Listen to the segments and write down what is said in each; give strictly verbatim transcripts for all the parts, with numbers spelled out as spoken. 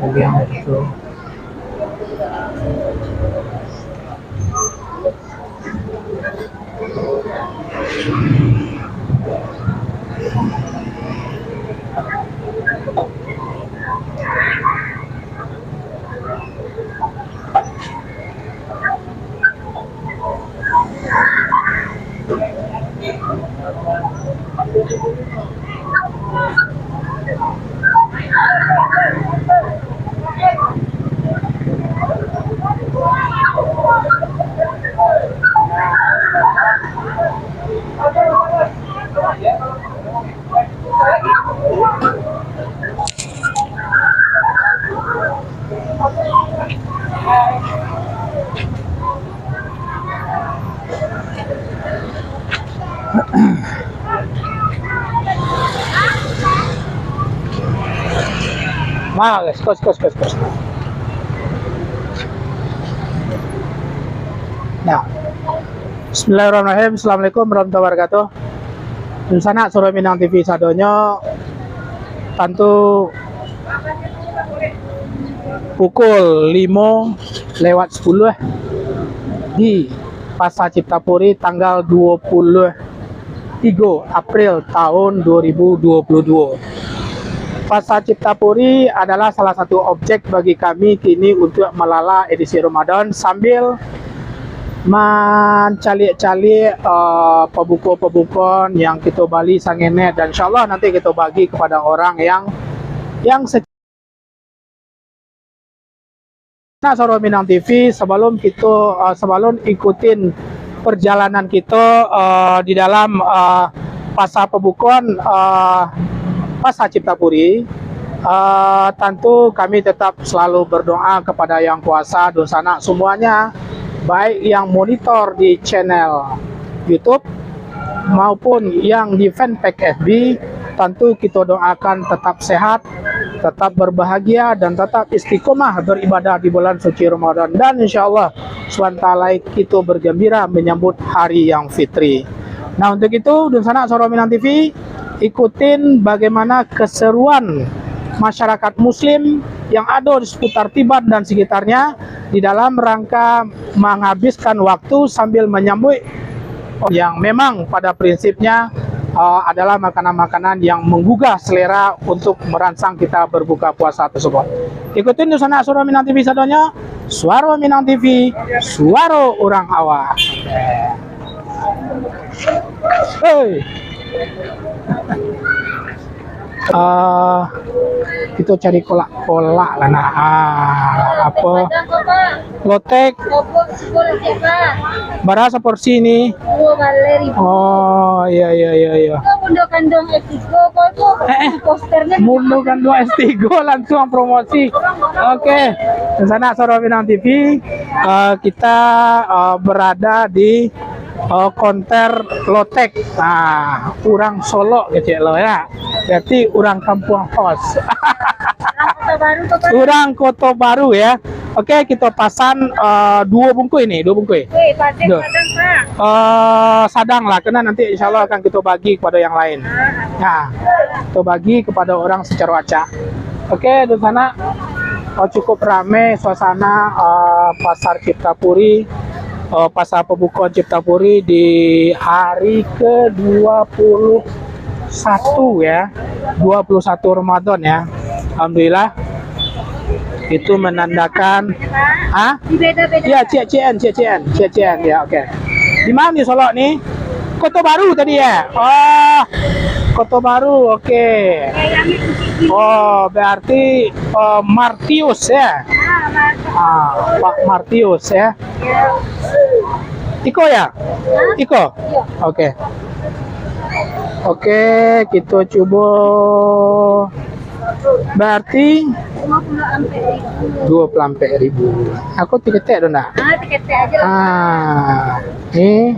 Bagian itu. Nah, guys, kos, kos, kos, kos. Nah. Bismillahirrahmanirrahim. Assalamualaikum warahmatullahi wabarakatuh. Dunsanak Suara Minang T V sadonyo, tantu pukul limo lewat sepuluh di Pasar Ciptapuri tanggal dua puluh tiga April tahun dua ribu dua puluh dua. Pasar Ciptapuri adalah salah satu objek bagi kami kini untuk malala edisi Ramadan sambil mancaliak-caliak, eh, pabuko-pabukoan yang kito bali sangenek, dan insyaallah nanti kito bagi kepada orang yang, yang se-, nah, Suara Minang T V, sabalum kito, eh, sabalum ikutin perjalanan kito, eh, di dalam, eh, pasar pabukoan, eh, Pasar Ciptapuri, eh, tantu kami tetap selalu berdoa kepada Yang Kuasa, dunsanak semuanya, baik yang monitor di channel YouTube maupun yang di fanpage F B, tantu kito doakan tetap sehat, tetap berbahagia, dan tetap istiqomah beribadah di bulan suci Ramadan. Dan insyaallah, sebentar lai kito bergembira menyambut Hari yang Fitri. Nah, untuk itu, dunsanak Suara Minang T V, ikutin bagaimana keseruan masyarakat muslim yang ada di seputar Tiban dan sekitarnya di dalam rangka menghabiskan waktu sambil menyambut yang memang pada prinsipnya, uh, adalah makanan-makanan yang menggugah selera untuk merangsang kita berbuka puasa tersebut. Ikutin dunsanak Suara Minang T V sadonyo, Suara Minang T V, suara urang awak. Hei. Ah, kito cari kolak-kolak lah nak. Ah, apo? Lotek. Bara saporsi ni? Duo baleh ribu. Oh, iya, iya, iya, iya. Itu Bundo Kanduang S tiga, kok itu? Eh, eh. Posternya Bundo Kanduang S tiga langsung promosi. Oke. Dunsanak Suara Minang T V, eh, kita, eh, berada di, eh, konter Lotek. Nah, urang Solok kecek lo ya. Berarti urang kampuang hos. Urang Kota Baru, Bapak. Urang Kota Baru ya. Oke, kito pasan, eh, duo bungkuih ni, duo bungkuih. Weh, Pak, duo. Sadang, Pak. Eh, sadang lah, kena nanti insyaallah akan kito bagi kepada yang lain. Ah. Nah, kito bagi kepada orang secara acak. Oke, dunsanak, eh, cukup ramai suasana, eh, Pasar Ciptapuri, eh, Pasar Pembukaan Ciptapuri di hari kedua puluh satu ya, dua puluh satu Ramadan ya. Alhamdulillah. Itu menandakan, ha? Beda-beda. Ya, ciek-ciek an, ciek-ciek an, ciek-ciek an. Ya, oke. Di mana di Solok ni? Kota Baru tadi ya? Oh, Kota Baru, oke. Oh, berarti, eh, Martius ya? Ah, Pak Martius ya. Iko ya? Iko? Oke. Oke, kito cubo. Berarti duo puluah ampek ribu. Aku tiketek tu ndak? Ah, tiketek aja lah. Ah, ni.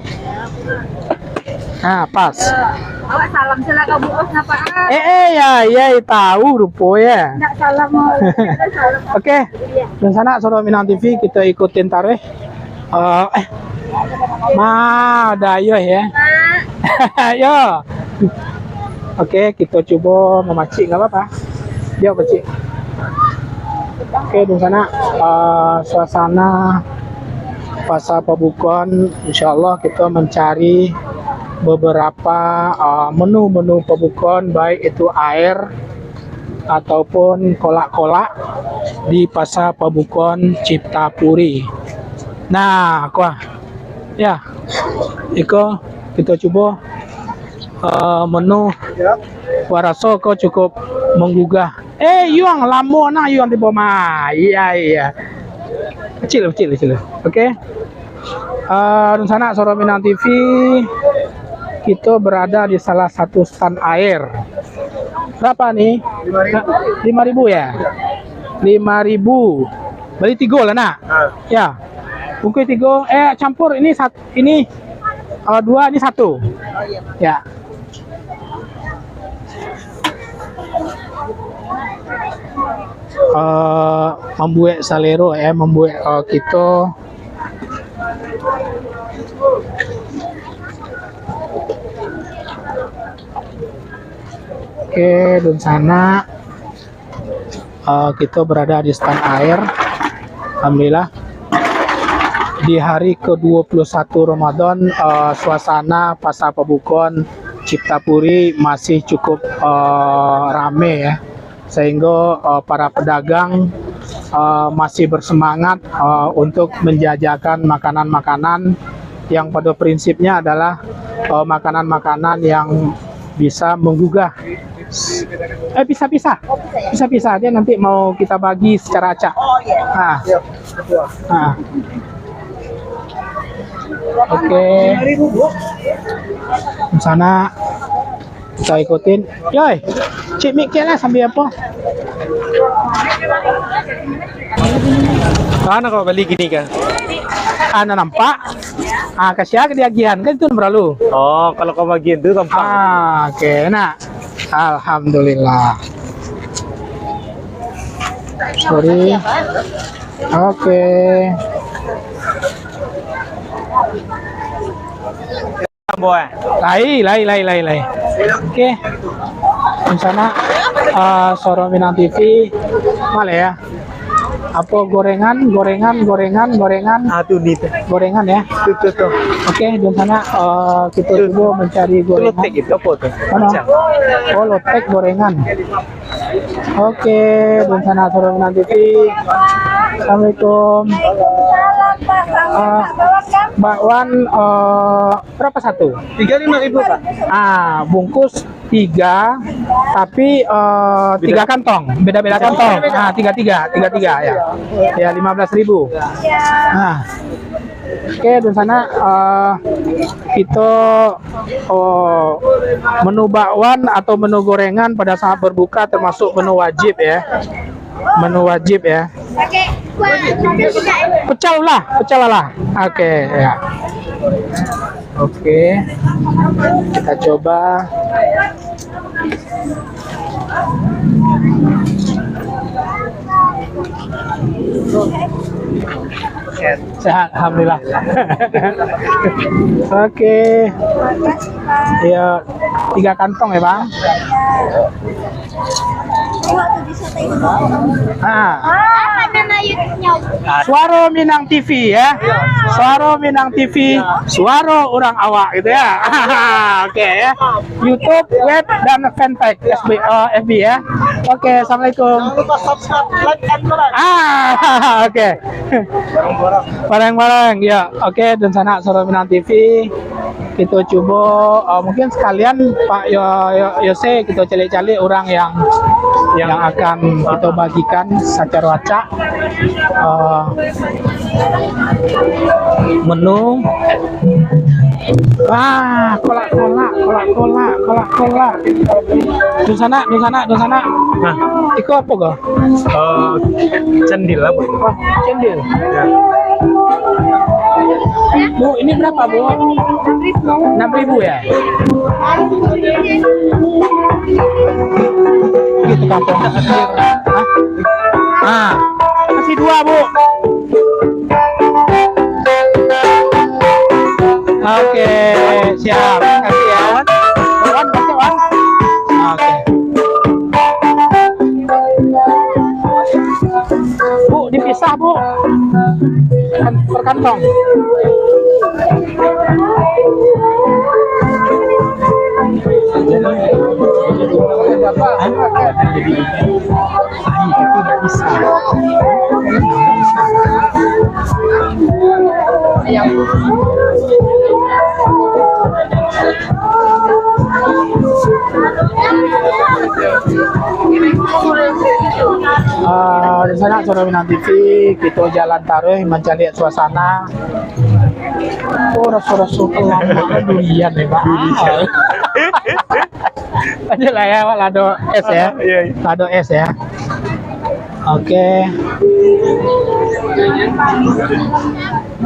Ah, pas. Awak salam sila ka Bu Os napa? Eh, eh, ya, ya, tahu rupo ya. Ndak salam, mau. Salam. Oke. Iya. Dunsanak Suara Minang T V, kito ikutin taruih. Eh, eh. Ma, ado ayo ya. Ayo. Oke, kito cubo mamacik, nggak apa-apa. Yo, pacik. Oke, dunsanak, eh, suasana Pasar Pabukon, insyaallah kita mencari beberapa, eh, menu-menu pabukon, baik itu air ataupun kolak-kolak di Pasar Pabukon Ciptapuri. Nah, kuah. Ya. Iko kita cubo, eh, menu. Waraso ko cukup menggugah. Eh, Yuang, lamo nah Yuang tibo mah. Iya, iya. Kecil, kecil, kecil. Oke. Eh, dunsanak Suaro Minang T V, kita berada di salah satu stand air. Berapa ni? Lima ribu. Lima ribu ya? Lima ribu. Beli tigo lah, nak? Ah. Ya. Bungkus tigo, eh, campur ini sat-, ini, eh, dua, ini satu. Ya. Eh, mambuek salero, eh, mambuek, eh, kito. Oke, dunsanak. Eh, kito berada di stand air. Alhamdulillah. Di hari ke dua puluh satu Ramadan, eh, suasana Pasar Pabukon Ciptapuri masih cukup, eh, rame ya. Sehingga, eh, para pedagang, eh, masih bersemangat, eh, untuk menjajakan makanan-makanan yang pada prinsipnya adalah, eh, makanan-makanan yang bisa menggugah. Eh, pisah-pisah. Pisah-pisah. Dia nanti mau kita bagi secara acak. Oh, iya. Ah. Iya, betul. Ah. Oke. Sana kita ikutin. Yoi. Cik Mik lah sambil apa? Mana kau beli gini kan? Ana nampak. Ah, kasihan ke diagihan kan itu berlalu. Oh, kalau kau bagian tu gampang. Ah, oke, nak. Alhamdulillah. Sorry. Oke. Lai, lai, lai, lai, lai. Oke. Di sana, eh, Suaro Minang T V. Mana ya? Apa gorengan, gorengan, gorengan, gorengan? Ah, tu ni tu. Gorengan ya. Tu, tu, tu. Oke, di sana, eh, kita cuba mencari gorengan. Tu lotek itu apa tu? Mana? Macam. Oh, lotek gorengan. Oke, di sana Suaro Minang T V. Assalamualaikum. Waalaikumsalam, Pak. Selamat, ah, Pak. Bakwan, eh, berapa satu? Tiga lima ribu, Pak. Ah, bungkus tiga, tapi, eh, tiga kantong, beda-beda kantong. Ah, tiga tiga, tiga tiga ya. Ya, lima belas ribu. Ya. Ah. Oke, di sana, eh, kita, oh, menu bakwan atau menu gorengan pada saat berbuka termasuk menu wajib ya. Menu wajib ya. Pecel lah, pecel lah. Oke, ya. Oke. Kita coba. Sehat, alhamdulillah. Oke. Ya, tiga kantong ya, Bang. Ah. Suaro Minang T V ya. Suaro Minang T V, suaro urang awak gitu ya. Oke ya. YouTube, web, dan fanpage F B, eh, F B ya. Oke, assalamualaikum. Jangan lupa subscribe, like, and share. Ah, oke. Bareng-bareng, ya. Oke, di sana Suaro Minang T V. Kita cuba, eh, mungkin sekalian Pak Yo-, Yo-, Yose, kita caliak-caliak urang yang, yang akan kita bagikan secara acak. Eh, menu. Wah, kolak-kolak, kolak-kolak, kolak-kolak. Di sana, di sana, di sana. Nah. Iko apa kah? Eh, cendil apa? Oh, cendil. Ya. Bu, ini berapa, Bu? Enam ribu ya? Gitu kampung. Hah? Ah, kasih dua, Bu. Oke, siap. Kasih ya, Wan. Wan, kasih, Wan. Oke. Kan-, per kantong. Ah, di sana Soro Minang T V, kita jalan taruih mancari suasana. Oh, raso-raso kelamak durian ni, Pak. Lanjut lah ya, Pak, lah ado es ya. Iya, iya. Lah ado es ya. Oke.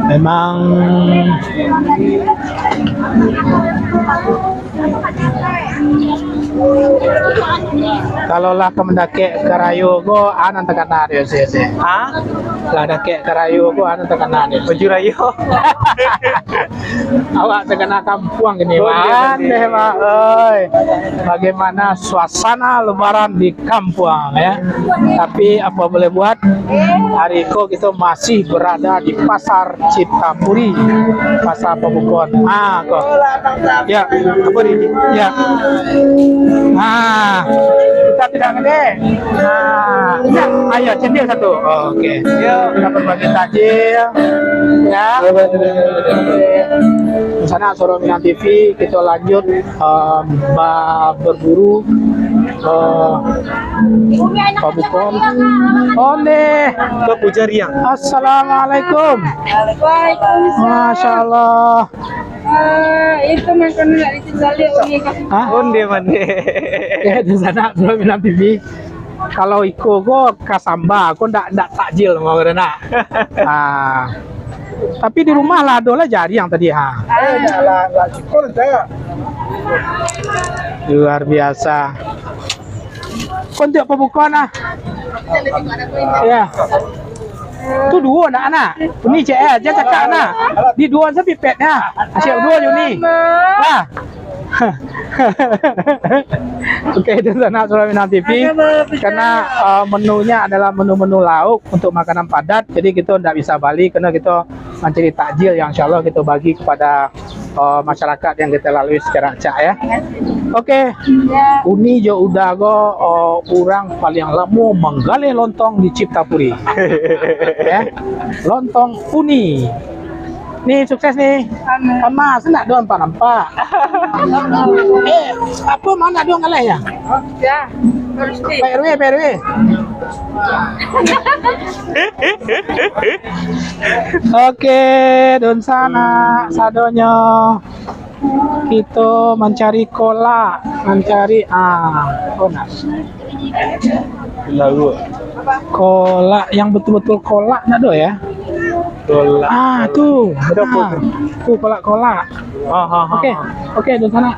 Memang kalau lah ka mandakek ka rayo ko, a nan takana dek sese. Ha? Lah dakek ka rayo ko, a nan takana dek. Baju rayo. Awak takana kampuang kini, oh, iya, pandai, iya. Pak, oi. Bagaimana suasana Lebaran di kampuang, ya? Tapi apa boleh buat, hari ko kita masih berada di Pasar Ciptapuri, Pasar Pabukon. Ah, ko. Ya, apa ni? Ya. Ah, kita tidak gede. Ah, ya, ayo, cendil satu. Oh, oke. Ya, kita berbagi takjil. Ya. Di sana Soro Minang T V, kita lanjut, em, ba-, berburu, eh, pabukon. Onde. Ke Pujariang. Assalamualaikum. Waalaikumsalam. Masya Allah. Ah, itu makanan nak ditinggalin, Uni, kasih. Hah? Onde mande. Ya, di sana Soro Minang T V. Kalau iko ko ka samba, ko ndak, ndak takjil mah, ko ndak. Ah. Tapi di rumah lah ado lah jariang tadi, ha. Ah. Luar biasa. Ko untuak pabukon ah. Ya. Tu duo nak, anak. Uni cek eh, jan cakak nak. Di duo se pipetnyo. Asyik duo je ni. Wah. Oke, itu sanak Soro Minang T V. Oke, bagus. Karena, eh, menunya adalah menu-menu lauk untuk makanan padat, jadi kita ndak bisa bali, karena kita mancari takjil yang insya Allah kita bagi kepada, eh, masyarakat yang kita lalui secara acak, ya. Oke. Ya. Uni jo Uda ko, eh, urang paling lamo manggaleh lontong di Ciptapuri. Ya. Lontong Uni. Ni, sukses ni. Amin. Kama, sendak doh nampak-nampak. Eh, apa mana doh ngaleh ya? Ya, harus di. Pak R W, Pak R W. Oke, dunsanak sadonyo. Kito mancari kolak, mancari, ah, kolak. Lalu. Kolak yang betul-betul kolak ndak ado ya? Kolak. Ah, tu. Ada apa tu? Tu kolak-kolak. Ah, ah, ah, oke, ah. Oke, di sana.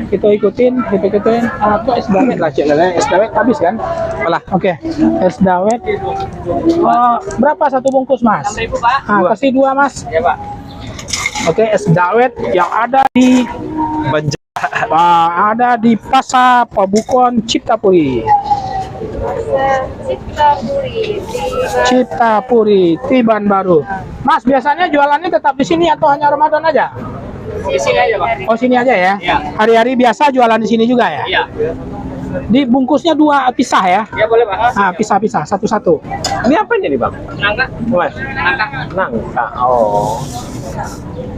Kita ikutin, kita ikutin. Ah, tu es dawet lah, cek lah, es dawet habis kan? Alah. Oke, es dawet. Ah, berapa satu bungkus, Mas? Enam ribu, Pak. Ah, dua. Kasih dua, Mas. Ya, Pak. Oke, es dawet yang ada di Banjar. Ah, ada di Pasar Pabukon Ciptapuri. Pasar Ciptapuri, Tiban Baru. Ciptapuri, Tiban Baru. Mas, biasanya jualannya tetap di sini atau hanya Ramadan aja? Di sini aja, Pak. Oh, sini aja ya? Iya. Hari-hari biasa jualan di sini juga ya? Iya. Dibungkusnya dua pisah ya? Ya, boleh, Pak. Ah, pisah-pisah, satu-satu. Ini apa ini, Bang? Nangka. Mas. Nangka. Nangka. Oh.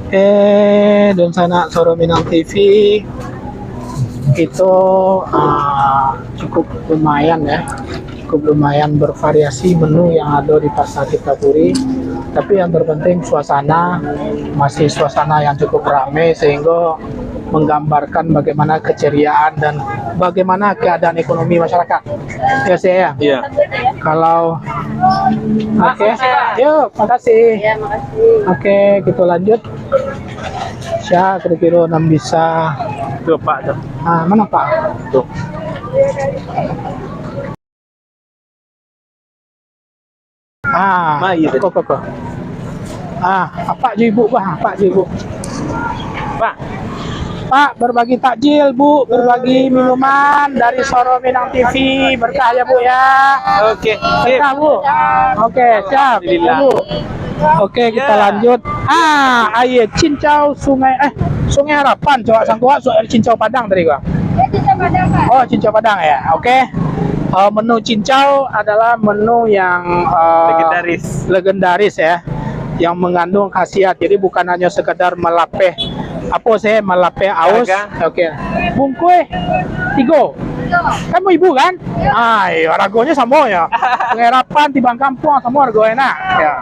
Eh, dunsanak Soro Minang T V, kito, ah, cukup lumayan ya, cukup lumayan bervariasi menu yang ada di Pasar Ciptapuri. Tapi yang terpenting suasana, masih suasana yang cukup ramai sehingga menggambarkan bagaimana keceriaan dan bagaimana keadaan ekonomi masyarakat. Ya, saya ya. Iya. Kalau, oke. Yuk, makasih. Ya, makasih. Oke, kita lanjut. Siapa kira-kira nan bisa? Tuh, Pak, tuh. Ah, mana, Pak? Tuh. Ah, ko, ko, ko. Ah, apak jo ibu, bah, apak jo ibu. Pak. Pak, berbagi takjil, Bu, berbagi minuman dari Soro Minang T V. Berkah ya, Bu, ya. Oke, sip. Berkah, Bu. Oke, siap. Alhamdulillah. Bu. Oke, kita Ya. lanjut. Ah, aia cincau sungai, eh, Sungai Harapan, coba sanggup, su-, cincau Padang tadi gua. Ya, cincau Padang, Pak. Oh, cincau Padang ya. Oke. Eh, menu cincau adalah menu yang, eh, Legendaris. legendaris ya, yang mengandung khasiat. Jadi bukan hanya sekadar melapeh, apa sih, melapeh aus. Harga? Oke. Bungkuih tigo. Kan mau ibu kan? Ah, iyo, haragonyo samo yo. Pangarapan, Tibang Kampuang, samo haragonyo nak. Ya.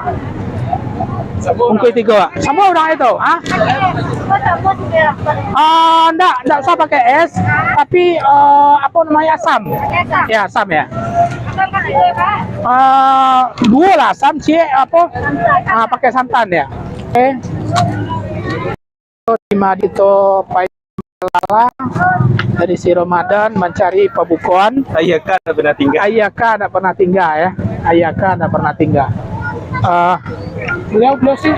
Bungkuih tigo. Samo urang itu, ha? Ah, ndak, ndak usah pakai es, tapi, eh, apa namanya, asam. Ya, asam ya. Eh, duo lah asam, ciek apa? Ah, pakai santan ya. Oke. Terima dito pai dari si Ramadan mancari pabukoan. Ayah kan tak pernah tinggal. Ayah kan tak pernah tinggal ya. Ayah kan tak pernah tinggal. Eh, beliau, beliau sih.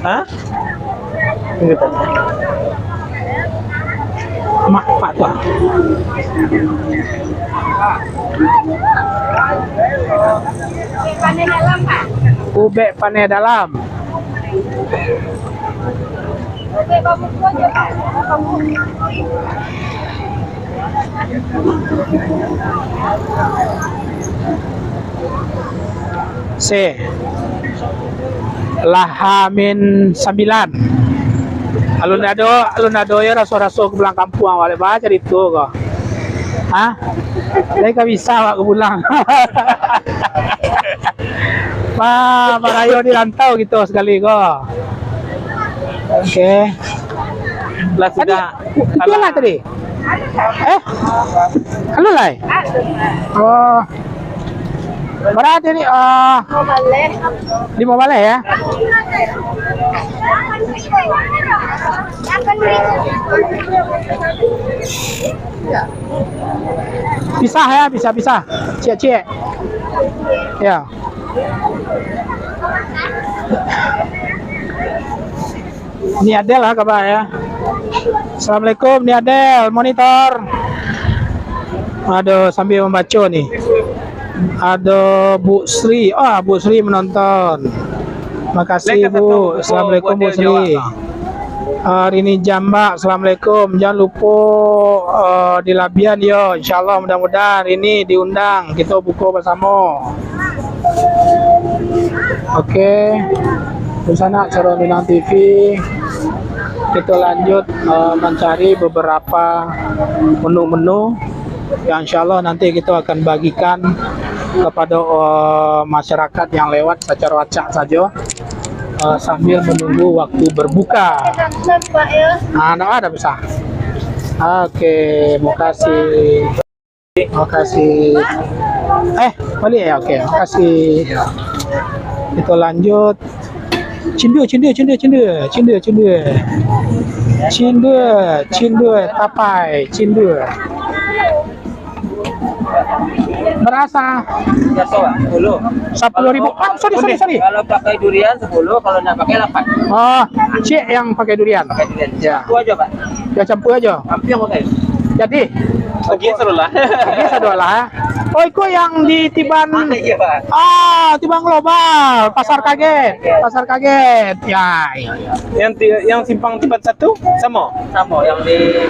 Hah? Mak, Pak Tuan. Ubek paneh dalam. Se. Lah hamin sambilan. Alun ado, alun ado yo raso-raso ka pulang kampuang, awak lai bacarito ko. Hah? Lai ka bisa awak ka pulang. Pa, marayo di rantau kito sakali ko. Oke. Lah sudah. Itu lah tadi. Eh? Alun lai? Oh. Berarti ni, eh, limo baleh ya? Pisah ya, pisah-pisah. Ciek-ciek. Ya. Ni Adel lah kabar ya. Assalamualaikum, Ni Adel, monitor. Aduh, sambil membaca ni. Ada Bu Sri. Ah, Bu Sri menonton. Makasih, Bu. Assalamualaikum, Bu Sri. Ah, Rini Jambak, assalamualaikum. Jangan lupa, ah, di Labian yo. Insyaallah, mudah-mudahan Rini diundang. Kita buka bersama. Oke, di sana Caro Minang T V. Kita lanjut, eh, mencari beberapa menu-menu yang insyaallah nanti kita akan bagikan kepada, eh, masyarakat yang lewat secara acak saja, eh, sambil menunggu waktu berbuka. Ah, ndak ada besar. Oke, makasih. Makasih. Eh, balik ya? Oke, makasih. Ya. Kita lanjut. Cindua, cindua, cindua, cindua. Cindua, cindua. Cindua, cindua, tapai, cindua. Berasa? Biasa, Pak. Sepuluh. Sepuluh ribu. Kalau, ah, sorry, sorry, sorry. Kalau pakai durian sepuluh, kalau ndak pakai lapan. Oh, cik yang pakai durian. Pakai durian. Ya. Satu aja, Pak. Dah campur aja. Ampiang pakai. Jadi? Bagi satu lah. Bagi satu lah, eh. Oh, iko yang di Tiban. Ah, iya, Pak. Ah, Tiban Global, Pasar Kaget. Pasar Kaget. Ya, ya, ya. Yang ti-, yang simpang Tiban satu sama? Sama, yang di,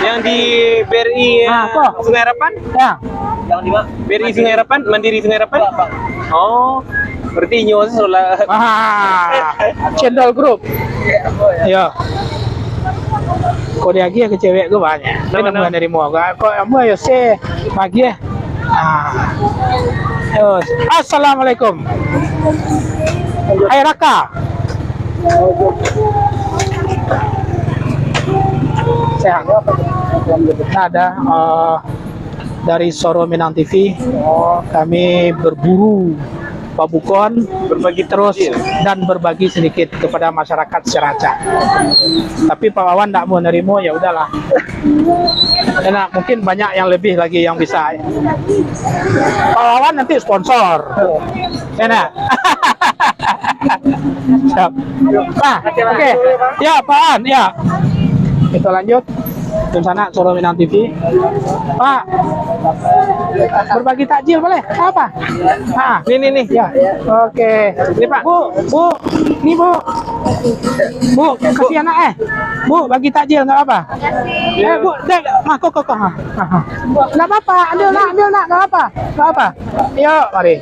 yang di B R I, ah, eh, apa? Sungai Harapan? Ya. Yang di ma-, B R I Sungai Harapan, Mandiri Sungai Harapan? Iya, Pak. Oh, berarti inyo salah. Ah, Cendol Group. Iya, apa ya? Iya. Kok diagiah ka cewek ko banyak. Nama, nama? Bulan dari mua. Kok ambo yo se magiah. Ah. Terus. Assalamualaikum. Hai Raka. Sehat. Nah, ada, eh, dari Soro Minang T V, kami berburu pabukoan, berbagi terus takjil dan berbagi sedikit kepada masyarakat Siraca. Tapi Pak Wawan ndak mau nerimo, ya udahlah. Enak, mungkin banyak yang lebih lagi yang bisa. Pak Wawan nanti sponsor. Enak. Siap. Ah, oke. Ya, Pak An, ya. Kita lanjut. Tim Sanak, Soro Minang T V. Pak. Berbagi takjil boleh? Apa? Ha. Ni, ni, ni. Ya. Oke. Ni, Pak. Bu, Bu. Ni, Bu. Bu, kasih anak, eh. Bu, bagi takjil, nggak apa? Eh, Bu, dek, mah, kok, kok, kok, ha. Ha, ha. Nggak apa-apa, ambil nak, ambil nak, nggak apa. Nggak apa. Yuk, mari.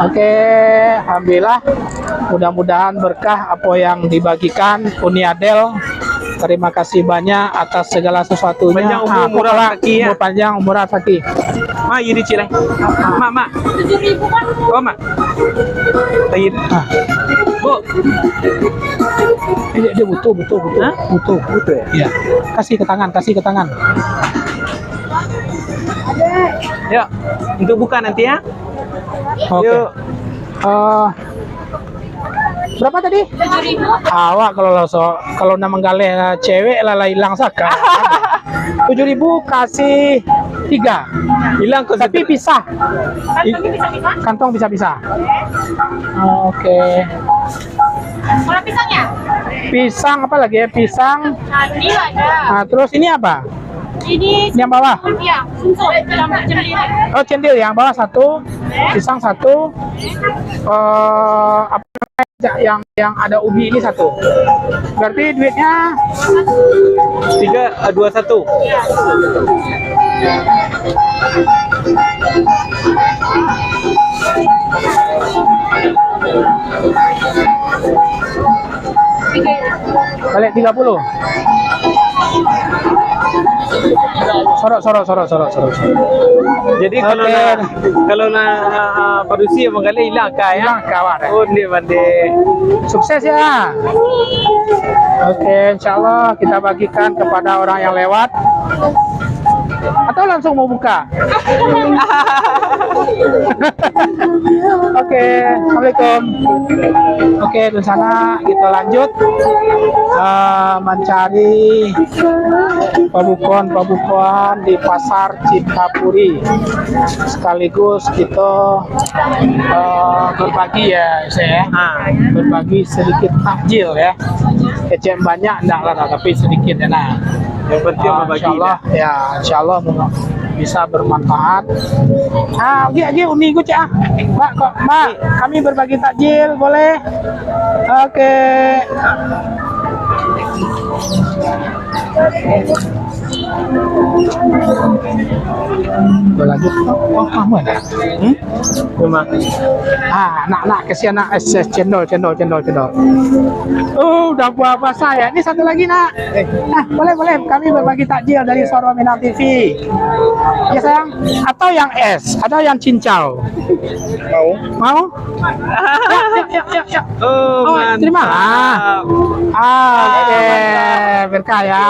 Oke, alhamdulillah. Mudah-mudahan berkah apa yang dibagikan Uni Adel. Terima kasih banyak atas segala sesuatunya. Panjang umur, ah, murah rezeki, ya. Umur panjang, murah rezeki. Mak, ini cik lah. Mak, mak. Tujuh ribu, Pak. Oh, mak. Lagi. Ah. Bu. Dia, dia butuh, butuh, butuh. Hah? Butuh. Butuh, ya? Iya. Kasih ke tangan, kasih ke tangan. Ya, untuk buka nanti, ya. Oke. Yuk. Eh, berapa tadi? Tujuh ribu. Awak kalau lah so, kalau nak manggaleh cewek lah, lah hilang saka. Tujuh ribu kasih tiga. Hilang kok. Tapi satu. Pisah. Kantongnya pisah-pisah? Kantong pisah-pisah. Oke. Kalau pisangnya? Pisang apa lagi ya? Pisang. Nah, ini ada. Nah, terus ini apa? Ini yang bawah? Iya, sumsum. Campur cendil. Oh, cendil yang bawah satu, pisang satu, eh, apa namanya, yang, yang ada ubi ini satu. Berarti duitnya tiga, eh, dua satu. Balik tiga puluh. Sorok, sorok, sorok, sorok, sorok, sorok. Jadi, kalau nak, kalau nak, ah, ah, padusi yang manggaleh, hilang ka, ya? Hilang ka, awak, eh. Oh, pandai, pandai. Sukses, ya. Oke, insya Allah kita bagikan kepada orang yang lewat. Atau langsung mau buka? Oke, assalamualaikum. Oke, di sana kita lanjut, eh, mencari pabukoan-pabukoan di Pasar Ciptapuri. Sekaligus kita, eh, berbagi ya, saya. Ha. Berbagi sedikit takjil ya. Kecek banyak ndak lah, tapi sedikit ya nah. Yang penting, ah, berbagi, insya Allah, ya. Ya, insya Allah bisa bermanfaat. Ah, oke, oke, uni ku cek ah. Mbak, kok, Mbak, kami berbagi takjil, boleh? Oke. Boleh lanjut. Oh, kamu ada? Hmm? Memang. Ah, nak, nak, kasihan nak. Eh, eh, cendol, cendol, cendol, cendol. Oh, udah buah basah ya. Ini satu lagi nak. Eh. Ah, boleh, boleh. Kami berbagi takjil dari Soro Minang T V. Ya sayang. Atau yang es, ada yang cincau. Mau? Mau? Ya, ya, ya, ya, ya. Oh, oh, mantap. Terimalah. Ah, oke. Mantap. Berkah ya.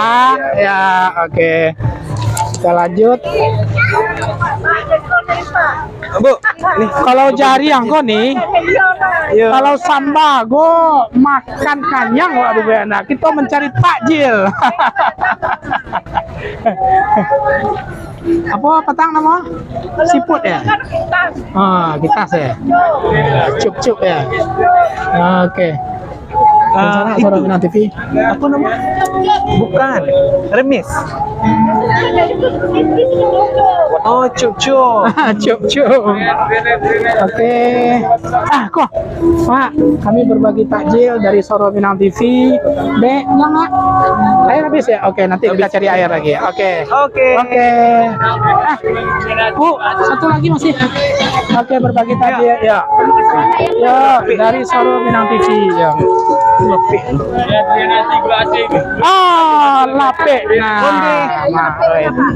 Ya, oke. Kita lanjut. Bu, nih. Kalau jari angko nih, iya. Kalau samba go makan kanyang, waduh, nah, kita mencari takjil. Apa patang nama? Siput ya? Ah, kitas ya. Cup-cup ya. Oke. Ah, sana itu. Soro Minang T V. Apa nama? Bukan. Remis. Oh, cup-cup. Cup-cup. Oke. Ah, kok. Pak, kami berbagi takjil dari Soro Minang T V. Dek, pulang, Mak. Air habis ya? Oke, nanti kita cari air lagi. Oke. Oke. Oke. Ah, Bu, satu lagi masih. Oke, berbagi takjil ya. Ya, dari Soro Minang T V ya. Ah, lapek. Nah,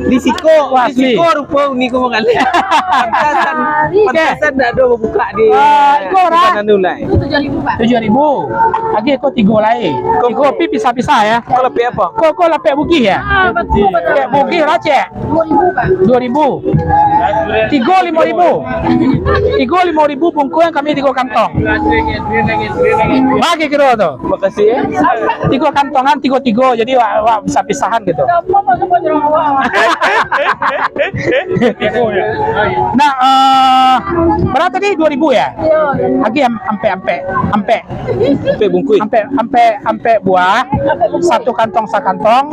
di siko, di siko rupa ni ko manggaleh. Pantasan, pantasan dak ada buka di. Ah, iko ora. Tujuh ribu, Pak. Tujuh ribu. Lagi ko tigo lai. Tigo pi pisah-pisah ya. Ko lapek apa? Ko, ko lapek Bugih ya? Ah, betul, betul. Lapek Bugih lah, cek. Dua ribu, Pak. Dua ribu. Tigo lima ribu. Tigo lima ribu bungkuang kami tigo kantong. Bagi kiro tu. Makasih ya. Tigo kantongan, tigo-tigo. Jadi, wak, wak pisah-pisahan gitu. Nah, eh, Bara tadi? Dua ribu, yo? Iyo. Agiah am-, ampek, ampek, ampek. Ampek bungkuih. Ampek, ampek, ampek buah. Ampek bungkuih. Satu kantong sakantong,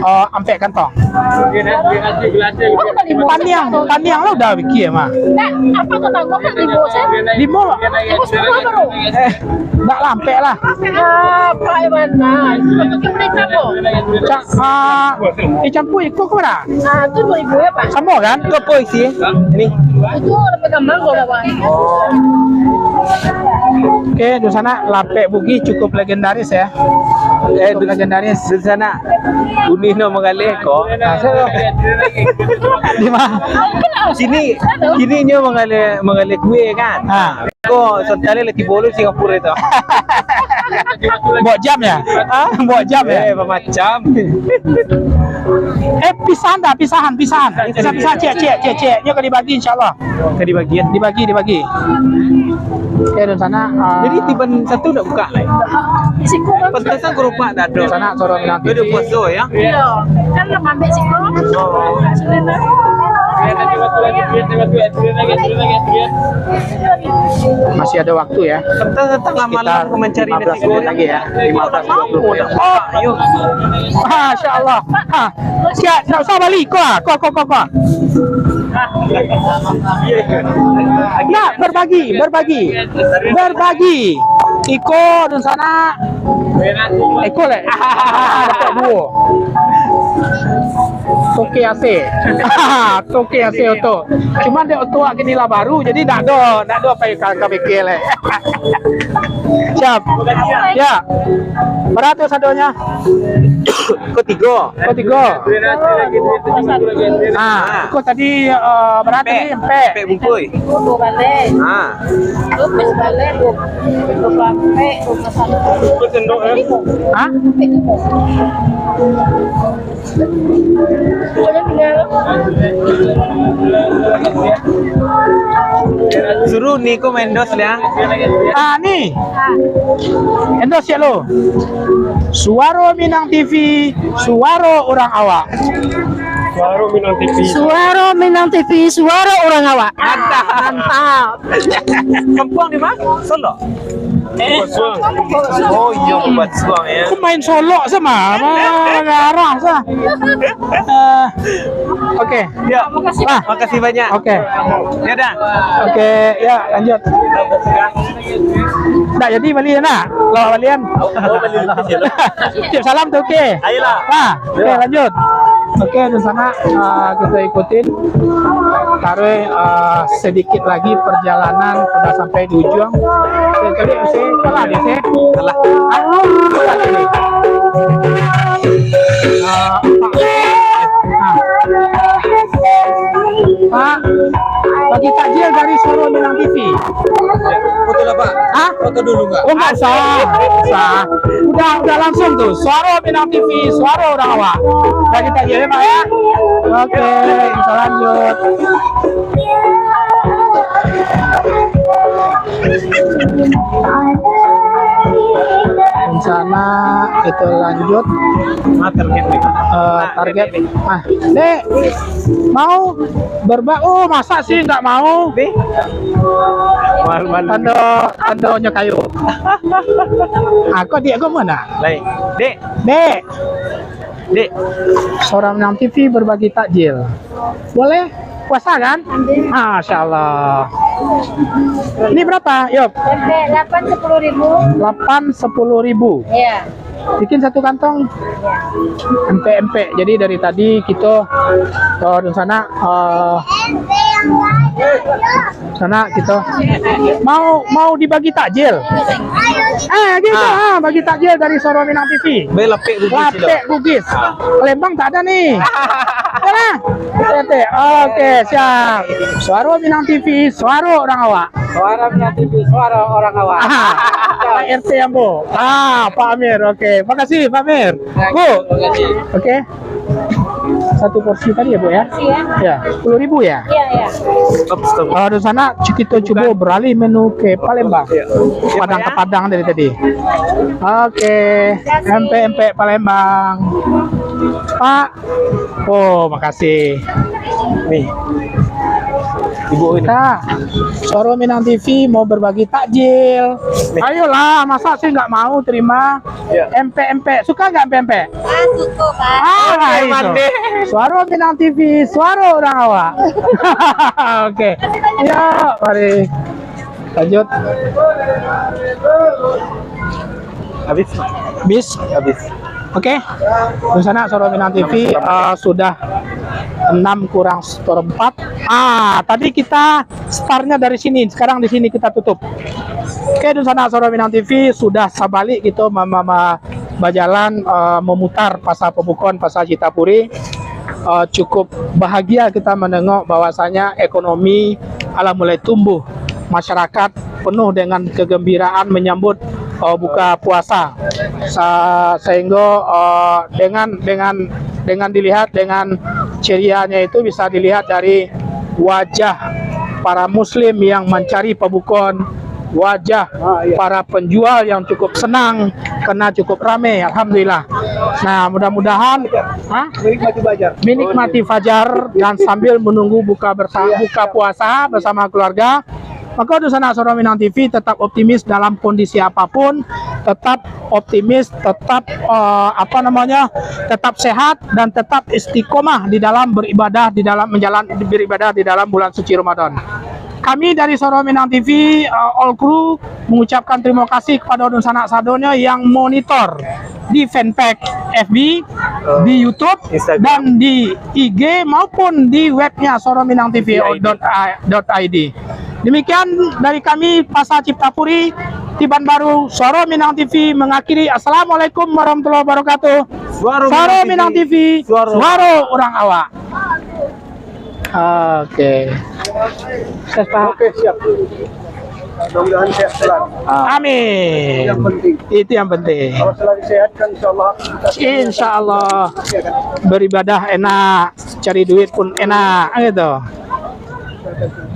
oh, ampek kantong. Paniang, paniang lah udah bikin mah. Nak, apa tu tahu? Kau nak limo sen? Limo lah. Limo sapuluah baru. Eh, ndak lah, ampek lah. Apa yang mana? Itu pakai mereka kok. Ca-, ah, eh, campur iko ke mana? Ah, tu dua ribu yo, Pak. Samo kan? Itu apa isi? Ini. Itu lebih gampang kalau dapat. Oke, di sana lapek Bugis cukup legendaris yo. Eh, cukup legendaris. Di sana. Unih no manggaleh ko. Nah, so. Di mana? Sini, sini nyo manggaleh, manggaleh kue kan? Ha. Ko, sontali lah tibo lu Singapura itu. Bawa jam yo? Ha? Bawa jam yo? Eh, macam. Eh, pisahan dah, pisahan, pisahan. Pisahan, pisahan, cek, cek, cek, cek. Nyo ka dibagi, insyaallah. Ka dibagi? Dibagi, dibagi. Oke, di sana, ah, jadi tiban satu ndak buka lai? Pantasan keropak dak ado. Di sana, sorong bilang. Ado puaso, yo? Iyo. Kan lah mampir siko. Oh. Masih ada waktu, yo. Pantasan tangah malam ko mancari nasi goreng lagi, yo. Lima belas dua puluh, yo. Oh, iyo. Masya Allah. Ha. Siap, ndak usah bali. Ko, ko, ko, ko. Ndak, berbagi, berbagi. Berbagi. Iko di sana. Iko leh. Dapat duo. Toke A C. Toke A C oto. Cuman dek oto kini lah baru, jadi ndak ado, ndak ado apo ka, ka pikir leh. Siap. Yo. Bara tu sadonyo? Ko tigo. Ko tigo. Ah, ko tadi, eh, bara tadi? Ampek. Ampek bungkuih. Duo baleh. Ah. Duo baleh, duo, duo ampek, duo satu. Ha? Suruh ni ko main dos lah. Ah, ni. Endorse cek lo. Suaro Minang T V, suaro urang awak. Suaro Minang T V. Suaro Minang T V, suaro urang awak. Mantap. Mantap. Kampuang di ma? Solok. Basuang. Oh iyo, Basuang yo. Ko main Solok sama, garah sa. Eh, oke. Yo, makasih banyak. Oke. Yo dah. Oke, yo, lanjut. Ndak jadi bali yo, nak? Lawak balian. Oh, bali. Titip salam tu, oke? Ayolah. Ha, oke, lanjut. Oke, di sana, ah, kita ikutin. Taruh, ah, sedikit lagi perjalanan sudah sampai di ujung. Saya cari, saya salah ni, saya. Salah. Ah, salah ni. Ah, Pak. Ah. Pak, bagi takjil dari Suaro Minang T V. Foto lah, Pak. Hah? Foto dulu nggak? Oh, nggak usah. Nggak usah. Udah, udah langsung tuh. Suaro Minang T V, suaro urang awak. Bagi takjil yo, Pak, yo. Oke, kita lanjut. Rencana itu lanjut. Ah, target. Eh, target. Ah, Dek, mau berbagi? Oh, masa sih nggak mau? Dek. Malu-malu. Tando, tandonyo kayo. Ah, kok Dek, kok mana? Lain. Dek. Dek. Dek. Suaro Minang T V berbagi takjil. Boleh? Puasa kan? Masya Allah. Ini berapa, Yop? Pempek delapan sepuluh ribu. Delapan sepuluh ribu. Iya. Bikin satu kantong. Empek-empek. Jadi dari tadi kita, eh, di sana, eh, sana kita mau, mau dibagi takjil. Ah, gitu. Ah. Ah, bagi takjil dari Suaro Minang T V. Baik, lapek Bugis. Lapek Bugis. Ah. Palembang tak ada nih. Mana? Oke, oke, siap. Suaro Minang T V, suaro urang awak. Suaro Minang T V, suaro urang awak. Ah, Pak R T Ambo. Ah, Pak Amir. Oke, makasih Pak Amir. Bu. Makasih. Oke. Satu porsi tadi ya, Bu, ya? Iya. Ya, sepuluh ribu ya? Iya, iya. Stop, stop. Kalau di sana, kita cuba beralih menu ke Palembang. Iya. Padang ke Padang dari tadi. Oke, empek-empek Palembang. Pak. Oh, makasih. Nih. Sibuk ini. Nah, Suaro Minang T V mau berbagi takjil. Ayolah, masa sih nggak mau terima? Ya. Empek-empek, suka nggak empek-empek? Ah, suka, Pak. Ah, itu. Suaro Minang T V, suaro urang awak. Oke. Ya, mari. Lanjut. Habis? Habis? Habis. Oke. Dunsanak Suaro Minang T V, eh, sudah enam kurang seperempat. Ah, tadi kita startnya dari sini, sekarang di sini kita tutup. Oke, Dunsanak Suaro Minang T V, sudah sabalik kita ma-, ma-, ma-, bajalan, eh, memutar Pasar Pabukon, Pasar Ciptapuri. Eh, cukup bahagia kita menengok bahwasanya ekonomi alah mulai tumbuh, masyarakat penuh dengan kegembiraan menyambut, eh, buka puasa. Sa-, sehingga, eh, dengan, dengan, dengan dilihat, dengan cerianya itu bisa dilihat dari wajah para muslim yang mencari pabukon, wajah para penjual yang cukup senang karena cukup ramai, alhamdulillah. Nah, mudah-mudahan, ha? Menikmati fajar. Menikmati fajar dan sambil menunggu buka bersa-, buka puasa bersama keluarga. Maka, Dunsanak Suaro Minang T V tetap optimis dalam kondisi apapun, tetap optimis, tetap, eh, apa namanya, tetap sehat dan tetap istiqomah di dalam beribadah, di dalam menjalan, beribadah di dalam bulan suci Ramadan. Kami dari Suaro Minang T V, eh, all crew, mengucapkan terima kasih kepada Dunsanak sadonyo yang monitor di fanpage F B, di YouTube, Instagram, dan di I G maupun di webnya Suaro Minang T V dot I D. Demikian dari kami, Pasar Ciptapuri, Tibanbaru, Suaro Minang T V mengakhiri. Assalamualaikum warahmatullahi wabarakatuh. Suaro Minang T V, suaro urang awak. Oke. Sukses, Pak. Oke, siap. Mudah-mudahan sehat selalu. Ah. Amin. Yang penting. Itu yang penting. Kalau selalu sehat kan, insya Allah. Insya Allah. Beribadah enak, cari duit pun enak, gitu.